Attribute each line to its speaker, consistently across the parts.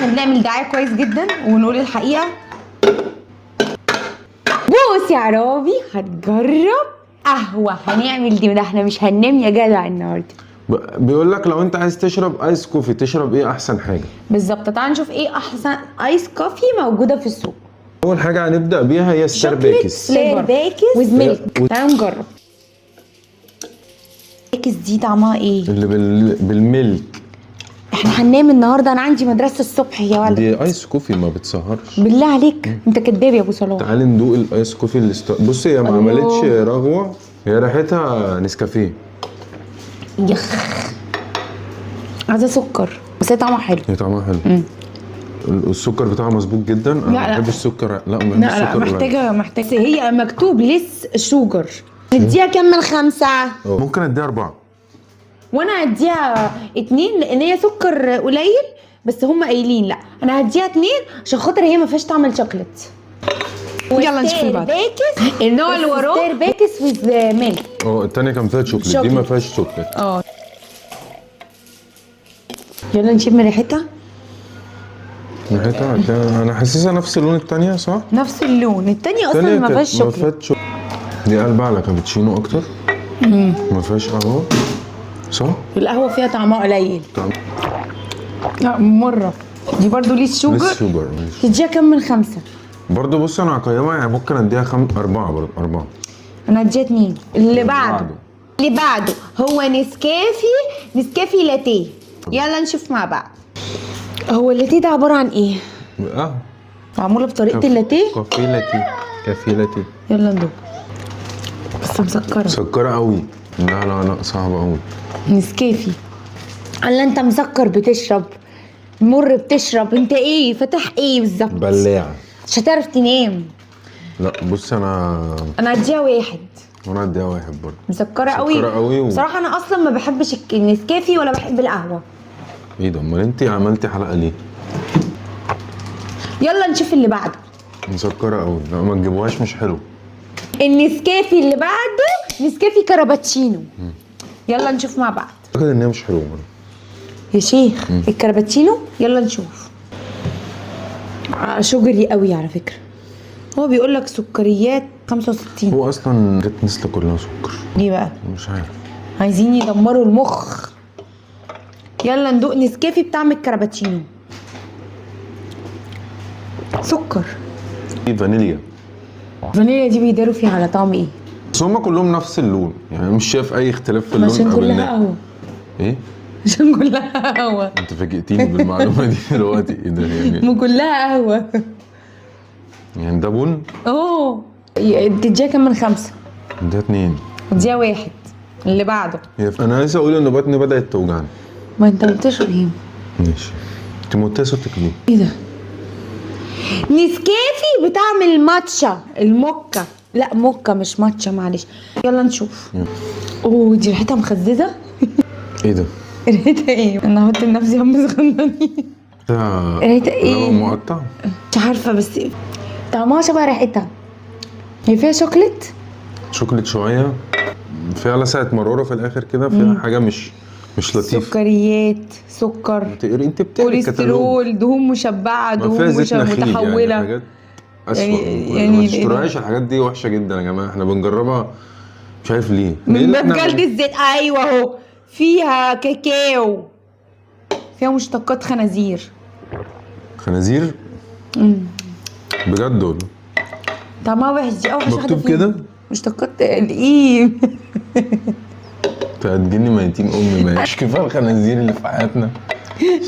Speaker 1: احنا بنعمل دعاية كويس جدا ونقول الحقيقه. بص يا عرابي، هتجرب قهوه، هنعمل دي، ده احنا مش هننام يا جدع النهارده.
Speaker 2: بيقول لك لو انت عايز تشرب ice coffee تشرب ايه احسن حاجه؟
Speaker 1: بالظبط، تعال نشوف ايه احسن ice coffee موجودة في السوق.
Speaker 2: اول حاجة هنبدا بيها هي ستارباكس.
Speaker 1: ستارباكس with milk. تعال نجرب. باكس دي طعمها ايه؟
Speaker 2: اللي بال milk.
Speaker 1: احنا هننام النهارده، انا عندي مدرسه الصبح يا ولد.
Speaker 2: دي ice coffee ما بتسهرش.
Speaker 1: بالله عليك انت كداب يا ابو صلاح.
Speaker 2: تعالي ندوق ال ice coffee اللي بصي هي ما
Speaker 1: الله.
Speaker 2: عملتش رغوه، هي ريحتها نسكافيه.
Speaker 1: يخ، عايزه سكر، بس هي طعمها حلو.
Speaker 2: هي طعمها حلو. السكر بتاعها مظبوط جدا، انا
Speaker 1: لا،
Speaker 2: ما
Speaker 1: لا.
Speaker 2: بحبش السكر، لا ما بحبش
Speaker 1: لا لا
Speaker 2: السكر قليل.
Speaker 1: محتاجه محتاجه، هي مكتوب less sugar. نديها كام من 5؟
Speaker 2: ممكن اديها 4.
Speaker 1: وانا هديها 2 لان هي سكر قليل، بس هم قايلين لا، انا هديها 2 عشان خاطر هي ما فيهاش طعم الشوكليت. يلا نشوف اللي بعده. النوع اللي وراه ستارباكس with milk.
Speaker 2: اه التانية كان فيها شوكليت، دي ما فيهاش شوكليت.
Speaker 1: اه يلا نشم ريحتها.
Speaker 2: ريحتها انا حاسسها نفس اللون التانية، صح؟
Speaker 1: نفس اللون التانية اصلا
Speaker 2: التانية
Speaker 1: ما
Speaker 2: كانت
Speaker 1: فيهاش
Speaker 2: ما
Speaker 1: شوكليت.
Speaker 2: فيهاش دي قلبها على كابتشينو اكتر. ما فيهاش قهوة، صح؟
Speaker 1: القهوة فيها طعمها قليل.
Speaker 2: طعم
Speaker 1: لا مرة دي برضو less sugar.
Speaker 2: less sugar، ماشي.
Speaker 1: تديها كام من 5؟
Speaker 2: برضه بص انا هقيمها، يعني ممكن اديها 4 برضه، 4.
Speaker 1: انا هديها 2. اللي بعده.
Speaker 2: بعده.
Speaker 1: اللي بعده هو نسكافي، نسكافي لاتيه. يلا نشوف مع بعض. هو اللاتيه ده عبارة عن ايه؟
Speaker 2: قهوة.
Speaker 1: معمولة بطريقة اللاتيه؟
Speaker 2: coffee latte، café latte.
Speaker 1: يلا ندوق. بس مسكرة.
Speaker 2: مسكرة قوي. لا لا لا، صعبة قوي.
Speaker 1: نسكافي. الله، انت مسكر بتشرب، مر بتشرب، انت ايه فاتح ايه بالظبط؟
Speaker 2: بلاعة.
Speaker 1: مش هتعرف تنام.
Speaker 2: لا بص انا
Speaker 1: انا هديها 1.
Speaker 2: وانا اديها 1 برضه.
Speaker 1: مسكرة قوي.
Speaker 2: مسكرة قوي
Speaker 1: بصراحة انا اصلا ما بحبش النسكافي ولا بحب القهوة.
Speaker 2: ايه ده، امال انت عملتي حلقة ليه؟
Speaker 1: يلا نشوف اللي بعده.
Speaker 2: مسكرة قوي، لا ما تجيبوهاش، مش حلو.
Speaker 1: النسكافي اللي بعده نسكافي كراباتشينو. يلا نشوف مع بعض.
Speaker 2: اعتقد ان هي مش حلوة برضه.
Speaker 1: يا شيخ الكراباتشينو، يلا نشوف. sugary قوي على فكرة، هو بيقول لك سكريات 65.
Speaker 2: هو اصلا جت نسله كلها سكر.
Speaker 1: ليه بقى؟
Speaker 2: مش عارف.
Speaker 1: عايزين يدمروا المخ. يلا ندوق نسكافي بطعم الكراباتشينو. سكر.
Speaker 2: في فانيليا.
Speaker 1: الفانيليا دي بيداروا فيها على طعم ايه؟
Speaker 2: بس هما كلهم نفس اللون، يعني مش شايف اي اختلاف في اللون.
Speaker 1: عشان كلها
Speaker 2: قابلناه.
Speaker 1: قهوة.
Speaker 2: ايه؟
Speaker 1: عشان كلها قهوة.
Speaker 2: انت فاجئتيني بالمعلومه دي دلوقتي، ايه ده يعني؟
Speaker 1: ما كلها قهوة.
Speaker 2: يعني ده بن؟
Speaker 1: اه تديها كام من 5؟
Speaker 2: ده 2.
Speaker 1: اديها 1. اللي بعده.
Speaker 2: انا عايز اقول ان بطني بدات توجعني.
Speaker 1: ما انت بتشرب ايه؟
Speaker 2: ماشي. انت موطيه صوتك ليه؟
Speaker 1: ايه ده؟ نسكافي بطعم الماتشا، الموكا، لا موكا مش ماتشا معلش. يلا نشوف. اوه دي ريحتها مخززه.
Speaker 2: ايه ده؟
Speaker 1: ريحتها ايه؟ انا هحط لنفسي هم صغننين.
Speaker 2: ده
Speaker 1: ريحتها ايه؟
Speaker 2: لبن مقطع؟
Speaker 1: مش عارفه بس طعمها شبه ريحتها. هي فيها شوكليت؟
Speaker 2: شوكليت شوية، فيها لسعة مرارة في الاخر كده، فيها حاجة مش لطيفة.
Speaker 1: سكريات، سكر،
Speaker 2: تقري انت بتقري الكتالوج.
Speaker 1: كوليسترول، دهون مشبعة،
Speaker 2: ما
Speaker 1: دهون
Speaker 2: فيها زيت نخيل يعني،
Speaker 1: متحوله.
Speaker 2: حاجات اسوأ.
Speaker 1: يعني
Speaker 2: ما تشتروهاش الحاجات دي، وحشة جدا يا جماعة، احنا بنجربها مش عارف ليه.
Speaker 1: من
Speaker 2: ليه
Speaker 1: باب
Speaker 2: إحنا
Speaker 1: جلد الزيت. ايوه اهو فيها كاكاو، فيها مشتقات خنازير.
Speaker 2: خنازير بجد والله.
Speaker 1: طعمها وحش، دي اوحش واحدة
Speaker 2: مكتوب
Speaker 1: فيهم.
Speaker 2: كده؟
Speaker 1: مشتقات الايه؟
Speaker 2: انت هتجيني ميتين امي، مش كفاية الخنازير اللي في حياتنا؟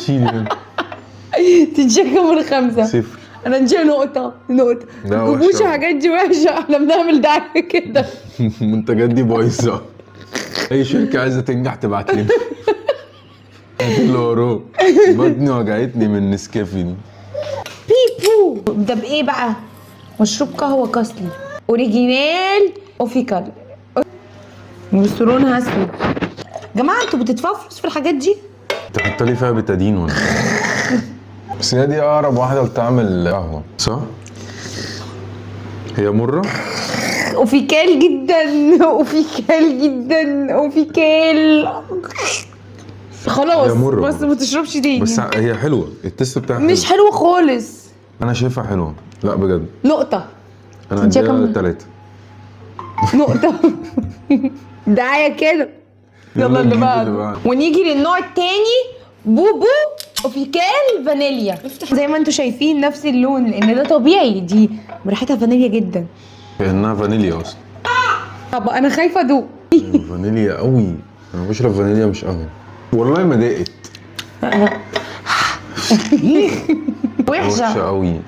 Speaker 2: شيل منه.
Speaker 1: تديها كام من 5؟
Speaker 2: 0.
Speaker 1: انا اديها نقطة نقطة.
Speaker 2: لا،
Speaker 1: ما تجيبوش
Speaker 2: وحشة.
Speaker 1: الحاجات دي وحشة، احنا بنعمل دعاية كده.
Speaker 2: المنتجات دي بايظة، اي شركة عايزه تنجح تبعت لنا. هات اللي وراه. بطني وجعتني من نسكافيه دي.
Speaker 1: بيبو ده بايه بقى؟ مشروب قهوة كاستلي original اوفيكال، بس لونها اسود. جماعة انتوا بتدفعوا فلوس في الحاجات دي؟
Speaker 2: تحط لي فيها بتادين ولا إيه؟ بس هي دي اقرب واحدة لطعم القهوة، صح؟ هي مرة؟
Speaker 1: اوفيكال جدا، اوفيكال جدا، اوفيكال. خلاص
Speaker 2: هي مرة
Speaker 1: بس
Speaker 2: برضه.
Speaker 1: ما تشربش تاني.
Speaker 2: بس هي حلوة، ال taste بتاعها
Speaker 1: مش
Speaker 2: حلو.
Speaker 1: حلوة خالص.
Speaker 2: انا شايفها حلوة. لا بجد.
Speaker 1: نقطة.
Speaker 2: انا
Speaker 1: تديها
Speaker 2: اديها
Speaker 1: كام؟
Speaker 2: 3.
Speaker 1: نقطة. دعاية كده. يلا اللي
Speaker 2: نجيب
Speaker 1: بعده. ونيجي للنوع التاني، بوبو اوفيكال فانيليا. زي ما انتم شايفين نفس اللون، لان ده طبيعي، دي ريحتها فانيليا جدا.
Speaker 2: كانها فانيليا اصلا.
Speaker 1: طب انا خايفة ادوق.
Speaker 2: فانيليا قوي. انا بشرب فانيليا مش قهوة. والله ما ضاقت.
Speaker 1: وحشة.
Speaker 2: وحشة قوي.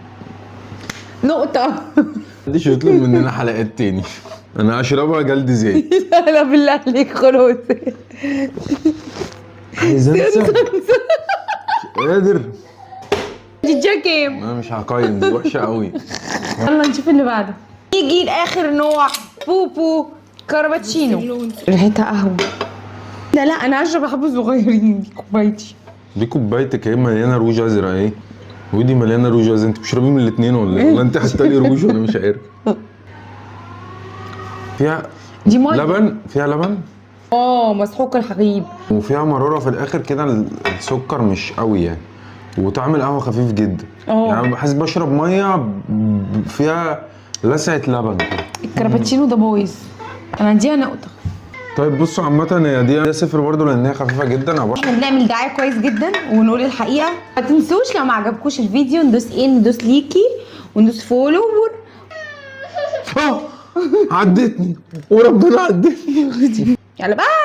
Speaker 1: نقطة.
Speaker 2: محدش يطلب مننا حلقات تاني. انا هشربها جلد زيت.
Speaker 1: لا لا بالله عليك خلاص.
Speaker 2: عايز انسى، مش قادر.
Speaker 1: دي كام؟
Speaker 2: انا مش هقيم، دي وحشة قوي.
Speaker 1: يلا نشوف اللي بعده. نيجي لاخر نوع، بوبو كارباتشينو. ريحتها قهوة. لا لا انا هشرب حبه صغيرين، دي كوبايتي.
Speaker 2: دي كوبايتك اهي مليانة روج ازرق اهي، ودي مليانة روج ازرق. انت بتشربي من الاثنين ولا ايه؟ ولا انت حاطه لي روج وانا مش عارف؟ فيها
Speaker 1: دي مية.
Speaker 2: لبن، فيها لبن.
Speaker 1: مسحوق الحليب.
Speaker 2: وفيها مرارة في الاخر كده، السكر مش قوي يعني، وطعم القهوة خفيف جدا. يعني بحس بشرب مية فيها لسعه لبن كده.
Speaker 1: الكرابتشينو ده بايظ، انا هديها نقطة.
Speaker 2: طيب بصوا عامة هي دي 0 برضه لان هي خفيفة جدا. عبارة
Speaker 1: احنا بنعمل دعاية كويس جدا ونقول الحقيقة. ما تنسوش لو ما عجبكوش الفيديو ندوس ايه، ندوس like وندوس follow.
Speaker 2: عدتني وربنا عدتني.
Speaker 1: يلا bye.